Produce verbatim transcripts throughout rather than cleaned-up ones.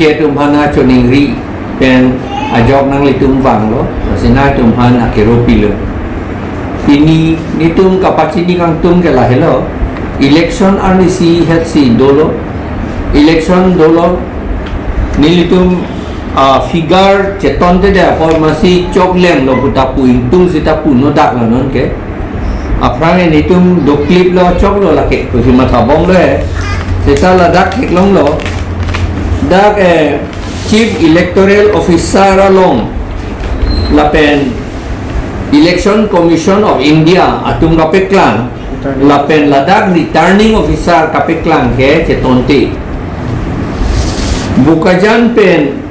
Atum aphan choningri pen ajok nanglitum vanglo, lasi nangtum aphan akero pilo. Pini nelitum kapachini kangtung ke lahelo, election arnisi hetsi dolo, election dolo, nelitum, ah, figure chetontedet apor masi choklanglo puta pu, ingtung seta pu nodak lo non ke. Aphrang nelitum dokliplo, choklo lake, kosi matha bomlo he. Seta ladak theklonglo. Dak, eh, Chief Electoral Officer along lapen Election Commission of India atum kapeklang, lapen ladak Returning Officer kapeklang ke chetonte. Bokajan pen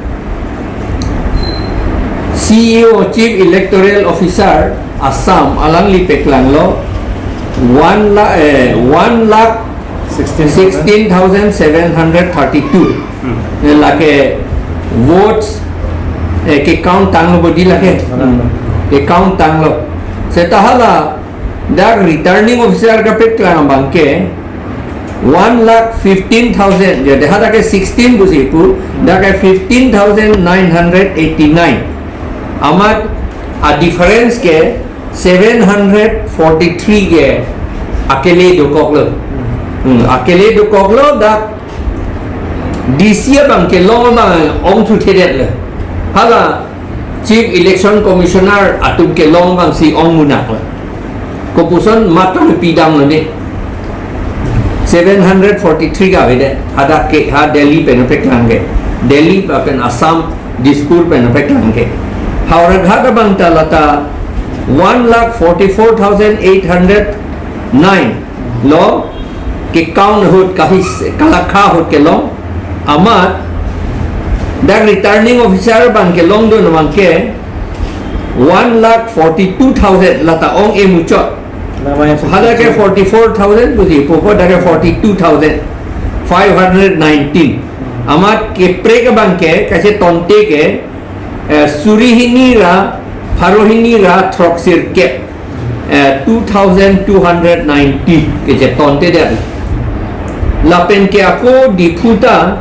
C E O, Chief Electoral Officer, Assam, alangli peklanglo one lakh, eh, one lakh sixteen thousand seven hundred thirty-two. Hmm. Eh, lake votes, eh, ke-count tanglo bodi lake. Hmm. Ke-count tanglo. Seta hala dak Returning Officer kapeklang abang ke one lakh fifteen thousand, ya, dak ke sixteen pusi pu, dak ke fifteen thousand nine hundred eighty-nine. Amat a-difference ke seven hundred forty-three ke akele dokoklo. Hmm, akele dokoklo, dak D C abang kelong abang ongthuthedetlo. Hala Chief Election Commissioner atum kelong abangsi ong munak lo. Kopuson matang pidamlo ne. Seven hundred forty-three ka avedet. Hadak ke, ha Delhi pen peklang ke. Delhi lapen Assam, Dispur pen peklang ke. Howraghat abang ta lata one lakh forty-four thousand eight hundred nine lo, ke-count ahut kahis, kalakha ahut kelong. Amat dak Returning Officer abang kelongdun abang ke one lakh forty-two thousand lata ong-e muchot. Hadak ke forty-four thousand pusi pupo, dak ke forty-two thousand five hundred nineteen. Amat keprek abang ke, kachetonte ke, eh, suri hini ra pharo hini ra throksirkep, eh, two thousand two hundred ninety kechetontedet. Lapen ke ako Diphu ta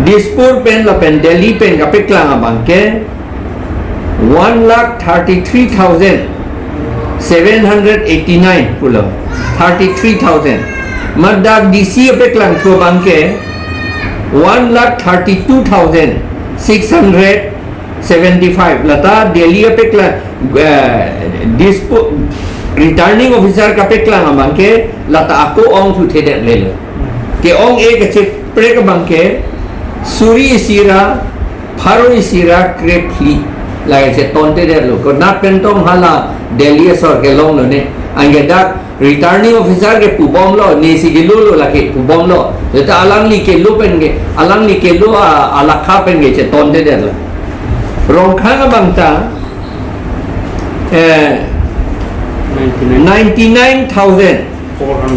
Dispur pen lapen Delhi pen kapeklang abang ke one lakh thirty-three thousand seven hundred eighty-nine pulo, thirty-three thousand. Mat dak D C apeklangthu abang ke one lakh thirty-two thousand six hundred seventy-five. Lata Delhi apeklang, eh, Dispo-, Returning Officer kapeklang abang ke lata ako ongthuthedet lelo. Ke-ong-e kacheprek abang ke suri isi ra pharo isi ra krephli, la kachetontedetlo. Konat pen tong hala Delhi asor kelonglo ne. Anke dak Returning Officer ke pubomlo, nesi kelolo lake pubomlo. Seta alangli kelo pen ke, alangli kelo a, alakha pen ke chetontedetlo. Rongkhang abang ta, eh, ninety-nine thousand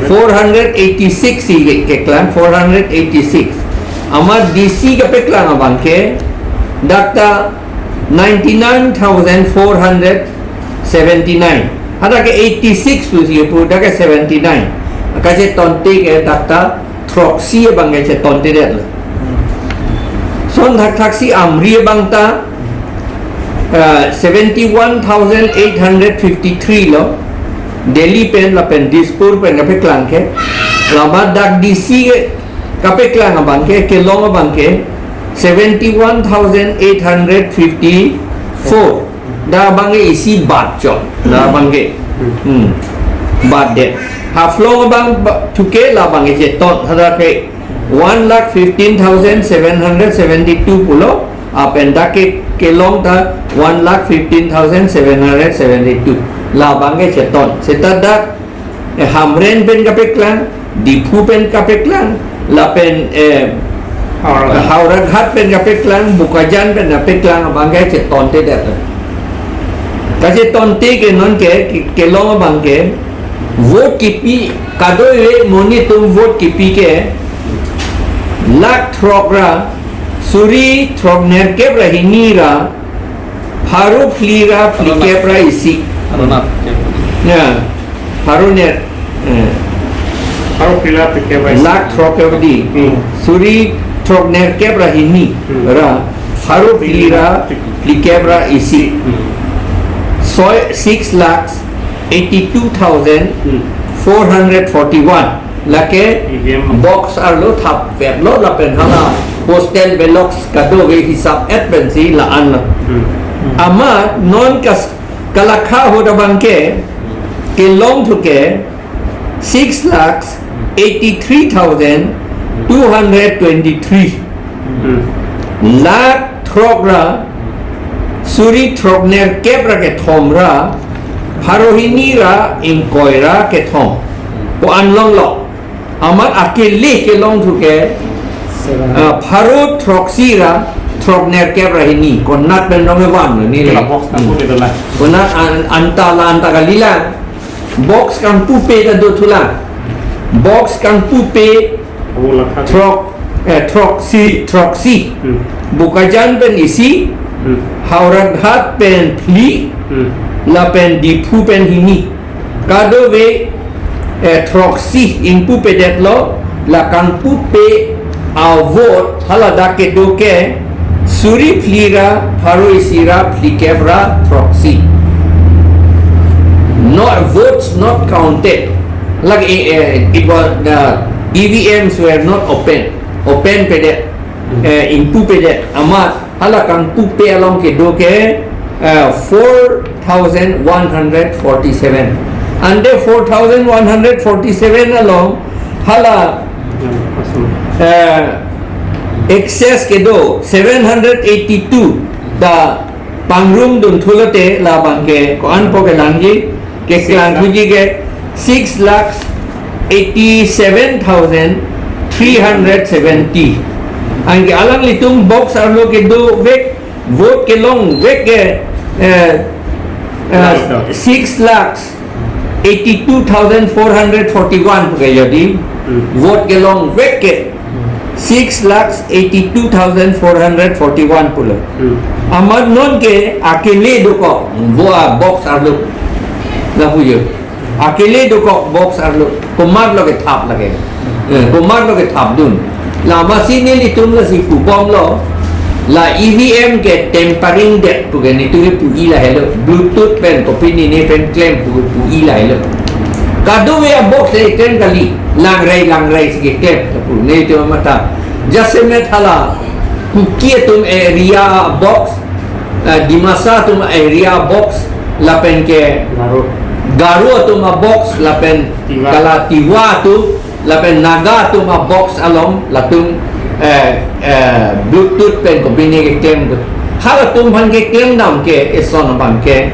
four hundred eighty-six si ke, keklang, four hundred eighty-six. Amat D C kapeklang abang ke dak ta ninety-nine thousand four hundred seventy-nine. Hadak ke eighty-six pusi pu, dak ke seventy-nine. Kachetonte ke dak ta throksi abang kachetontedetlo. Son thakthaksi Amri abang ta, eh, seventy-one thousand eight hundred fifty-three lo. Delhi pen lapen Dispur pen kapeklang ke. Lamat dak D C ke kapeklang abang ke, kelong abang ke seventy-one thousand eight hundred fifty-four. Dak abang ke isi bat chot. Dak abang ke. Hmm. Batdet. Haflong abang ba-, thuke labang ke cheton. Hadak ke one lakh fifteen thousand seven hundred seventy-two pulo. Lapen dak ke kelong ta one lakh fifteen thousand seven hundred seventy-two. Labang ke cheton. Seta dak eh, Hamren pen kapeklang, Diphu pen kapeklang, lapen, eh, Howraghat. Howraghat pen kapeklang, Bokajan pen kapeklang, abang ke chetontedet. Kachetonte ke non ke, ke, kelong abang ke, vote kipi, kadokave monit atum vote kipi ke, lakh throk ra, suri throknerkep ra hini ra, pharo phli ra phlikep ra isi. Pharo ner. Ya. Pharo ner. Eh. Pharo phli ra phlikep ra isi. Lakh throk ke di. Hmm. Suri throknerkep ra hini Hmm. ra pharo phli ra phlikep ra isi Hmm. soi six lakhs eighty two thousand Hmm. four hundred forty one lake E V M. Box arlo thap pet lo lapen hala postal ballots kadokave hisap et pensi la-an lo. Hmm. Amat non kas kalakha ahut abangke kelongthu ke six lakhs eighty three thousand two hundred twenty three. Hmm. Lakh throk ra suri throknerkep ra kethom ra pharo hini ra ingkoi ra kethom pu-an longlo. Amat akele kelongthu ke Seven. Ah, pharo throksi ra throknerkep ra hini konat pen rong evan lo ni le. Kela box kangpupe dolang. Konat an, anta la anta kali lang. Box kangpupe ta dothu lang. Box kangpupe Oh, lakha. Throk, eh, throksi, throksi. Hmm. Bokajan pen isi, Hmm. Howraghat pen phli, Hmm. lapen Diphu pen hini. Kadokave, eh, throksi ingpupedet lo, la kangpupe avote, haladak kedo ke, suri phli ra, pharo isi ra, phlikep ra, throksi. No votes not counted. Like, eh, eh, it was, the E V Ms were not open. Open pedet, eh, ingpupedet. Amat, hala kangpupe along kedo ke, eh, four thousand one hundred forty-seven. Ante four thousand one hundred forty-seven along, hala, eh, excess kedo, seven hundred eighty-two ta pangrum dunthu lote labang ke ko-an pu kelangji, keklangthuji ke six lakhs eighty-seven thousand three hundred seventy. Anke alanglitum box arlo kedovek, vote kelongvek ke, eh, eh, six lakhs eighty-two thousand four hundred forty-one pu ke jadi, Hmm. Vote kelongvek ke six lakhs eighty-two thousand four hundred forty-one pulo. Hmm. Amat non ke akele dokok vo a box arlo. Lapu jo. Akele dokok box arlo. Komat lo kethap lake. Eh, komat lo kethapdun. La masi nelitum lasi pubomlo. La E V M ke tampering det pu ke nelitum ke pu-i lahelo. Bluetooth pen kopine ne pen klem pu, pu-i lahelo. Kadokave a box le klem kali. Langrai, langrai si keklem. Pu nelitum matha. Jasemet hala Kuki atum area box, eh, Dimasa atum area box, lapen ke Garo. Garo atum a box, lapen Tiwa. Kala Tiwa atum, lapen Naga atum a box along, latum, eh, eh, Bluetooth pen kopine keklem do. Halatum aphan keklem dam ke, eson abang ke.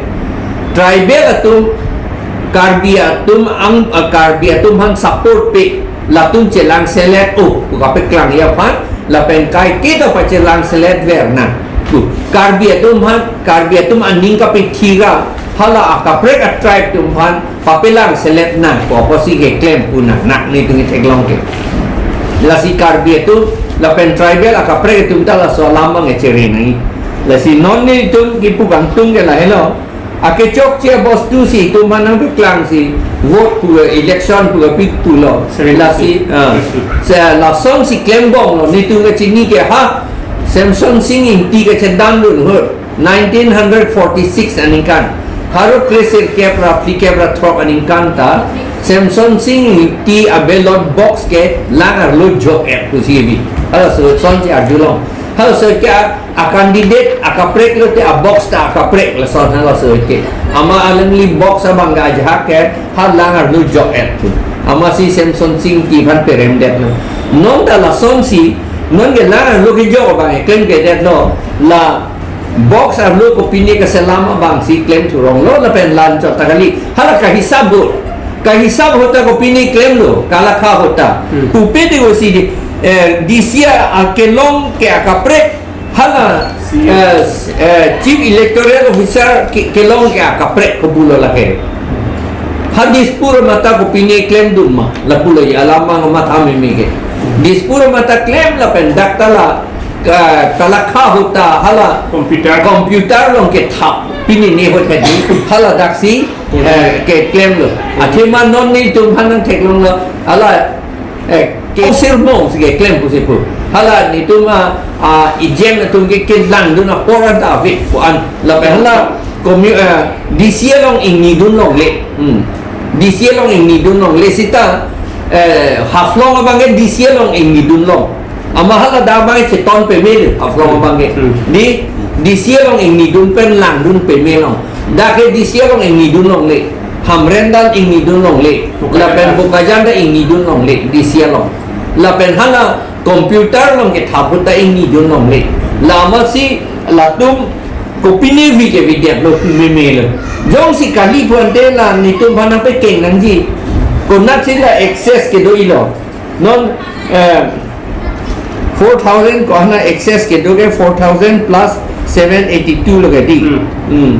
Tribal atum, Karbi atum ang, eh, Karbi atum aphan support pe, latum chelangselet o, pu kapeklang ya aphan, lapen kaike ta pachelangselet ver na. Pu, Karbi atum aphan, Karbi atum aning kapethi ra, hala akaprek a tribe atum aphan, papelangselet na, pu apotsi keklem pu na, nak nelitum ketheklong ke. Lasi Karbi atum, lapen tribal akaprek atum ta laso alam abang kechere nangji. Lasi non nelitum kipu kangtung ke lahelo. Akechokche abostu si itum aphan nangpeklang si vote pu, election pu, pi pulo. Seventy. Lasi, ah, se lason si klembom lo, nelitum kechini ke ha, Semson Sing Ingti kechedandun ahut, nineteen hundred forty-six aningkan. Pharo kre sirkep ra phlikep ra throk aningkan ta, Semson Sing Ingti a ballot box ke lang arlo jok-et pusi bi. Halaso son si arjulong. Halaso ke a, a candidate akaprek lote a box ta akaprek lason halaso ke. Amat alangli box abang ke ajahak ke ha lang arlo jok-et pu. Amatsi Semson Sing Ingti aphan peremdet lo. Non ta lason si, non ke lang arlo kejok abang ke klem kedet lo. La box arlo kopine keselam abang si klemthu rong lo lapen la-anchot ta kali. Hala kahisap ahut. Kahisap ahut ta kopine klemlo, kalakha ahut ta. Hmm. Pupe te ko si di, eh, D C a, a kelong ke akaprek, hala, si, eh, s-, eh, Chief Electoral Officer ke, kelong ke akaprek ko pulo lake. Ha Dispur mata kopine klemdun ma, lapulo ya alam abang matha meme ke. Dispur mata klem lapen dak ta la, ka, kalakha ahut ta hala computer. Computer along kethap, pini ne ahut hedi, hala daksi, eh, keklemlo. Athema non nelitum aphan nangtheklonglo, hala, eh, ke sirmong si keklem pusi pu. Hala netum a, a, ejeng atum ke kelangdun apor an ta ave ko-an. Lapen hala commu-, eh, D C along ingnidun longle. Hmm. D C along ingnidun longle seta, eh, Haflong abang ke D C along ingnidun long. Amat hala dak abang ke cheton peme lo Haflong abang ke. Hmm. Di D C along ingnidun pen langdun peme long. Dak ke D C along ingnidun longle. Hamren dan ingnidun longle. Bokajan. Lapen Bokajan ta ingnidun longle D C along. Lapen hala computer along kethap ahut ta ingnidun longle. Lasi latum kopine vi ke vidya lo meme lo. Jongsi kali pu ante la netum aphan nangpekeng nangji. Konatsi la excess kedo-i lo. Non, eh, four thousand ko-an a excess kedo ke four thousand plus seven eighty-two lo ke di. Hmm. Hmm.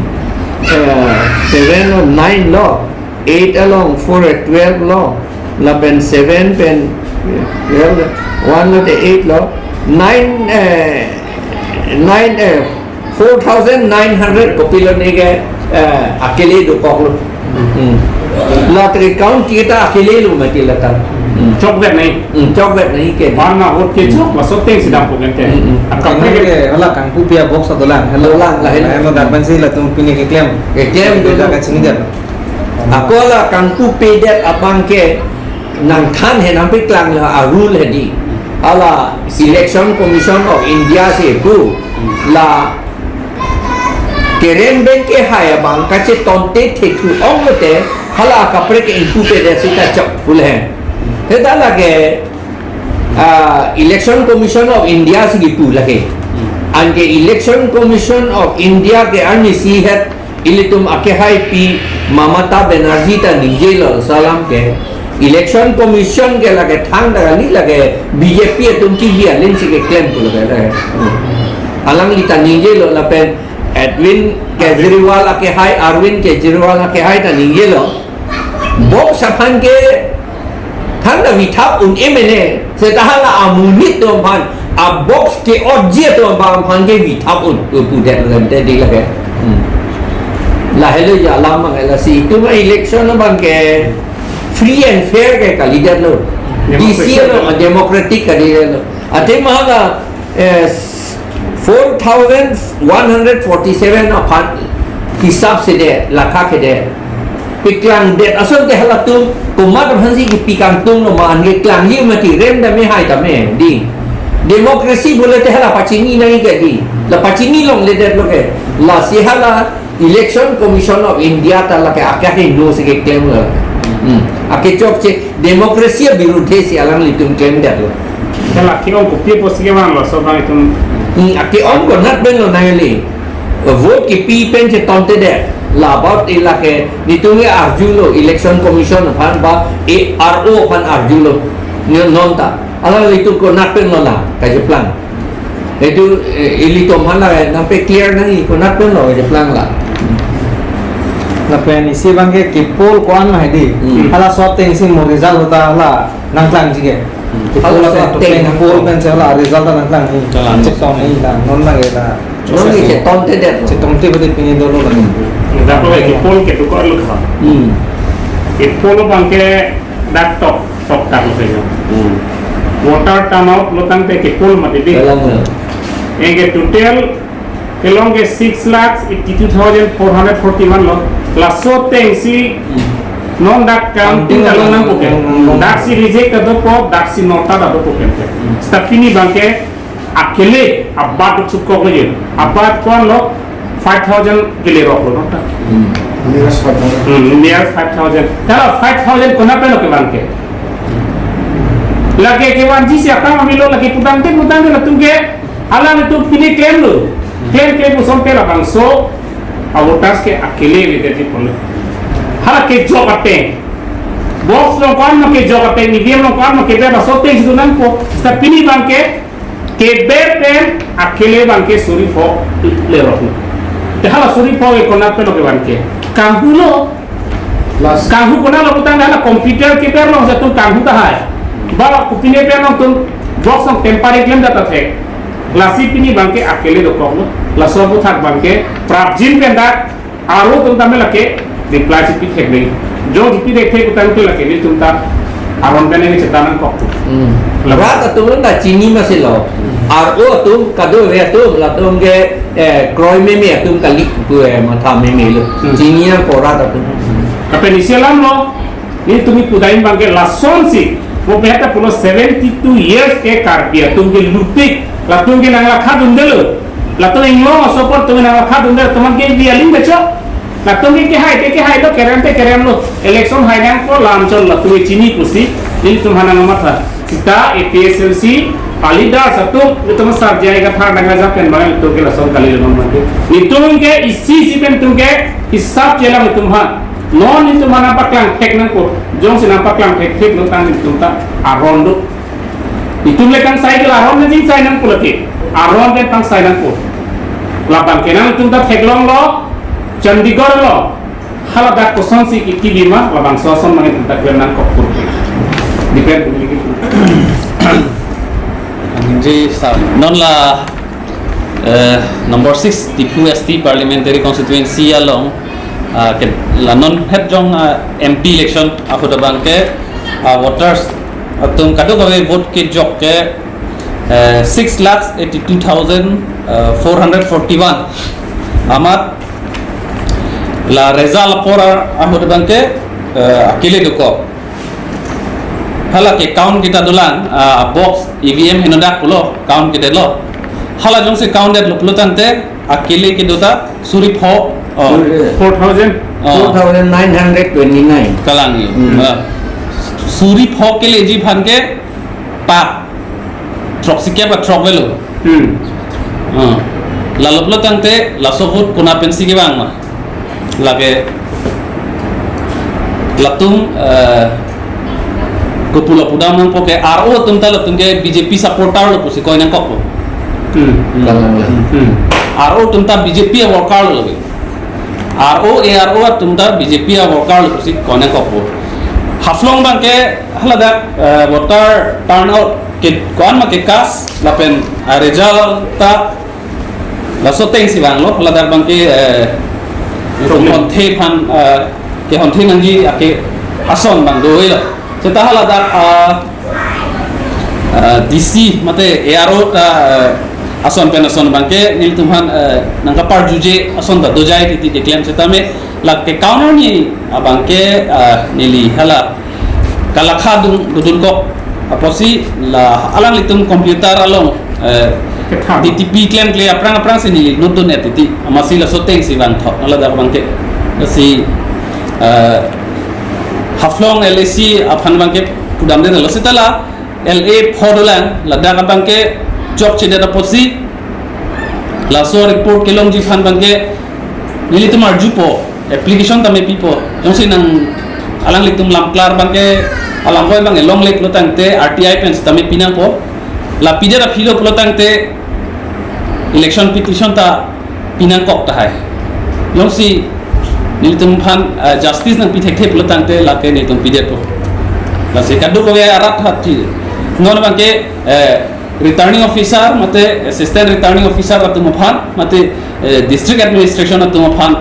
Eh, seven or nine lo. Eight along four at twelve lo, lapen seven pen, eh, twelve, one lo te eight lo, nine, eh, nine, eh, four thousand nine hundred kopilo ne ke, eh, akele dokok lo. Hmm. La tri count kita akele lo mati la ta. Hmm. Chokvet nahi. Hmm, chokvet nahi ke. Barna hot ke chok, laso ateng si dampo kente. Hmm, hmm. Akam Kangpu ke ke, hala Kangpupi a box adolang. Hala Dolang, lahelo. Lahelo dak pensi latum pine keklem. Keklem Beda dulu. Kachini jan. Ako la Kangpupi det abang ke nangthan he nangpeklang la a rule he di. Hala Election Commission of India si pu la kerem pen kehai abang kachetonte thethu ong lote hala akaprek ke ingpupe det seta chok pu le. He ta lake, ah, Election Commission of India si kipu lake. Anke Election Commission of India ke arnisi het ilitum akehaipi Mamata Banerjee ta ningjelo laso alam ke. Election Commission ke lake thangta kali, lake B J P atum kevi alin si keklem pu lake lake. Alangli ta ningjelo lapen Edwin Kejriwal akehai, Arvind Kejriwal akehai ta ningjelo. Box aphan ke thangta vithap un-e mene, seta hala amonit atum aphan, a box ke-otji atum aphan ke vithap un, pu det lo te di lake. Hmm. Lahelo ya alam abang lasi itum election abang ke free and fair ke kalidet lo. Democracy. D C lo, democratic kalidet lo. Athema hala, eh, four thousand one hundred forty-seven aphan hisap si de, lakha ke de. Peklangdet asonte halatum, komat aphansi kipi kangtung lo ma, anke klangji mati, rem tame hai tame, di. Democracy pulote hala pachini nangji ke di. La pachini longledet lo ke. Lasi hala Election Commission of India ta lake akehai no si keklem lo. Hmm. Akechokche democracy abirudhe si alanglitum klemdet lo. Hala ke-ong kopi apotsi kevang laso abang itum. Hmm, ake-ong konat pen lo nangli. Vote kipi pen chetontedet. Labat ilake netum ke arjulo Election Commission aphan ba A R O aphan arjulo. Ni non ta. Alanglitum konat pen lo la kacheplang. Itu, eh, ilitum aphan la, eh, nangpeclear nangji konat pen lo kacheplang la. Lapen isi abang ke ke-poll ko-an ma hai di. Hmm. Halaso ateng si mo result ahut ta hala nangklangji ke. Hmm. Ke-poll halaso ateng ateng nang poll pen si hala result ta nangklangji. Kalang. Chetongji la, non abang ke la. Non ke chetontedet lo. Chetongte bade pini dolo la. Hmm. Dak lo ke-poll kedo ko-an lo kha. Hmm. Ke-poll abang ke dak tok. Tok tang lo saja. Hmm. Voter turnout lo tangte ke-poll mati di. Kalang lo. Anke total kelong ke six lakhs eighty-two thousand four hundred forty-one lo. Laso ateng si Hmm. non dak kam Counting tin ta lo lang. Nangpo ke. Hmm. Dak si reject ta dopo, dak si nota ta dopo ke. Hmm. Seta pini abang ke akele abat chukok lo ye. Abat ko-an lo five thousand kele rok lo nota. Hmm. Nearest five thousand. Hmm, nearest five thousand. Tala five thousand konat pen lo kevan ke. Lake kevanji si akam avelo, lake putangte putangte latum ke hala latum pine klem lo. Klem klem pusonte labangso a voters ke akele le jadi pon. Hala kejok ateng. Box along ko-an ma kejok ateng, E V M along ko-an ma kebe laso ateng si do nangpo. Seta pini abang ke kebe pen akele abang ke suri pho le rok. Te hala suri pho ke konat pen lo kevan ke. Kanghu lo. Plus. Kanghu konat lo putang hala computer keber along si atum kanghu tahai. Ba kopine pen along atum box along temporary klemdet ta thek. Lasi pini abang ke akele dokok lo. Laso aputhak abang ke prapjin pen dak aro atum tame lake reply si pithek nangji. Jongsi pithek thek putangte lake netum ta Aron pen nangchethan nangkok tu. Hmm. Rat atum ta chini masi lo. R O atum, kadokave atum, latum ke, eh, kroi meme atum kali pu, eh, matha meme lo. Hmm. Chini nangkok rat atum. Lapen isi alam lo, nelitum pudam abang ke lasonsi, mo peheta pulo seventy two years ke Karbi atum ke lupik, latum ke nanglakha dunde lo. Latum inglong asopor atum nanglakha dunde, latum ke bialing becho. Latum ke kehai te kehai lo, kerem te kerem lo. Election hai nangpo lam chot latum ke chini pusi, nelitum aphan nangmatha. Seta A P H L C, a leaders atum, nelitum sarjai kathar nangajak pen bang nelitum ke lason kali lo mati. Nelitum ke isi isi pen nelitum ke hisap chelang nelitum aphan. Non nelitum aphan nangpaklang thek nangpo. Jongsi nangpaklang thekthek lo tang nelitum ta aron do. Nelitum le kangsai ke la aron le jingsai nangpo lake. Aron pen pangsai nangpo. Labang ke nangtum ta theklong lo, Chandigarh lo. Haladak kosonsi kiki lima, labangso ason nangtum ta kwen nangkok pur. Depend. Ji sir. Non la, eh, number six Diphu S T Parliamentary Constituency along, ah, ke, la non het jong, ah, M P election ahut abang ke, ah, voters atum kadokave vote kejok ke, eh, six lakhs eighty two thousand four hundred forty one. Amat la result apor ahut abang ke, eh, akele dokok. Hala ke count kita dolang, ah, box E V M henodak pulo, count kita lo. Hala jongsi count det lo pulo tangte, akele kedo ta suri pho, oh, suri. Four thousand? Oh. Four thousand nine hundred twenty-nine. Kalang yo. Hmm. Ah. Suri pho keleji aphan ke pak. Throk sikep a throk velo. Hmm. Ah. Lalo pulo tangte, laso vote kona pensi kevang ma. Lake latum, eh, kopulo pudam nangpo ke R O atum ta latum ke B J P supporter lo pusi koi nangkokpo. Hmm. Hmm. Kalang. Hmm. R O atum ta B J P a worker lo lake. R O, A R O atum ta B J P a worker lo pusi koi nangkokpo. Haflong abang ke haladak, eh, voter turnout ke ko-an ma ke cast lapen, eh, result ta laso atengsi vanglo, haladak abang ke, eh, problem. Honthe aphan, eh, ke honthe nangji ake ason abang do lo. Seta haladak, eh, eh, D C mate A R O ta, eh, ason pen ason abang ke nelitum aphan, eh, nangkaparjuje ason ta dojai titi keklem setame lake count arni abang ke, eh, neli hala kalakha dun dodun kok apotsi la alanglitum computer along, eh, kethang. D T P klemkle aphrang aphrang si neli note dun-et titi. Amatsi laso atengsi vangthu. Haladak abang ke si, eh, Haflong L A C aphan abang ke pudamde lo seta la L A pho dolang, ladak abang ke chokchedet apotsi laso report kelongji aphan abang ke nelitum arjupo, application tame pipo. Jongsi nang alanglitum lamklar abang ke, alam koi abang ke longle pulo tangte R T I pen sitame pinangpo. La pidet aphi lo pulo tangte election petition ta pinangkok tahai. Jongsi nelitum aphan, eh, justice nangpi thekthe pulo tangte lake nelitum pidetpo. Lasi kadokave arat hati. Non abang ke, eh, returning officer mate assistant returning officer atum aphan mate, eh, district administration atum aphan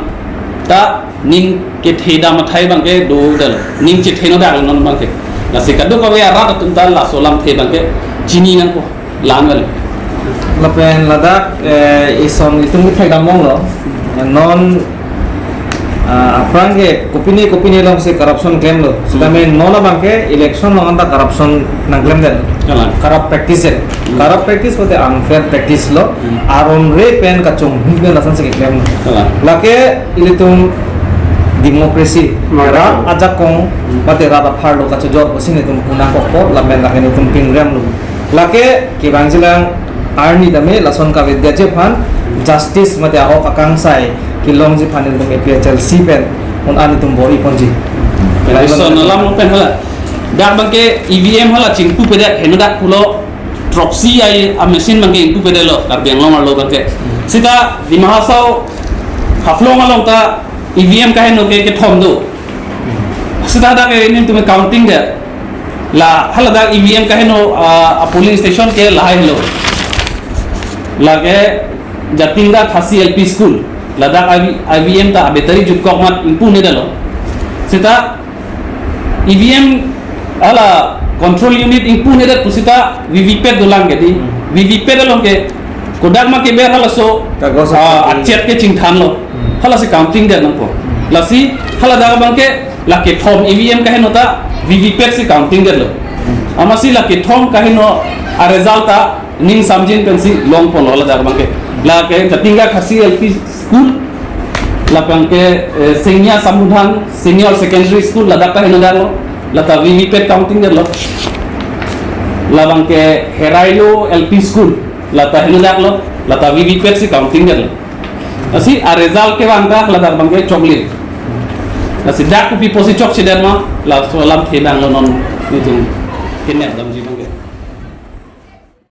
ta ning kethe dam athai abang ke do dal, ning chethe nodak non abang ke. Lasi kadokave arat atum ta laso alamthe abang ke chini nangpo. Lang vel. Lapen ladak, eh, ison itum kethek dam longlo. Non, ah, aphrang ke kopine kopine alongsi corruption klemlo. Sitame non abang ke election along anta corruption nangklemdet. Kalang. Corrupt practice det. Hmm. Corrupt practice mate unfair practice lo. Hmm. Aron re pen kachonghu pen lasonsi keklemlo. Kalang. Lake ilitum democracy, Mara. Rat ajakong, Hmm. mate rat apharlo kachojor pusi nelitum punang kokpo, lapen lake nelitum pingremlo. Lake kevangjilang arni tame lason kavedetji aphan justice mate ahok akangsai kelongji aphan nelitum A P H L C pen un-an nelitum bor-iponji. Pen ison alam lo pen hala. Dak abang ke E V M hala chingpupedet henodak pulo throksi ai a machine abang ke ingpupedetlo Karbi Anglong arlo abang ke. Seta Dima Hasao Haflong along ta E V M kaheno ke kethom do. Seta dak ke nelitum counting det. La haladak E V M kaheno, ah, a polling station ke lahai lo. Lake Jatinda Khasi L P School. Ladak I V, I V M ta a battery jutkok amat ingpunedetlo. Seta E V M Hala control unit ingpu nedet pusita V V pad dolang ke di. Hmm. V V pad along ke kodak ma keber halaso, Kagos ah, apa? Achet ke chingthanlo. Hmm. Halasi counting det nangpo. Hmm. Lasi hala dak abang ke la kethom E V M kaheno ta V V pad si counting detlo. Hmm. Amatsi la kethom kaheno a result ta ning samjin pensi longponlo hala dak abang ke. La ke Jatinga Khasi L P School, labang ke, eh, Sengya Samudhan Senior Secondary School, ladak ta heno daklo, lata V V pad counting detlo. Labang ke Herailo L P School, lata heno daklo, lata V V pad si counting detlo. Lasi a result kevang ta ladak abang ke choklim. Lasi dak kopi pusi chokche det ma, laso alamthe abang lo non nelitum kenep damji abang ke.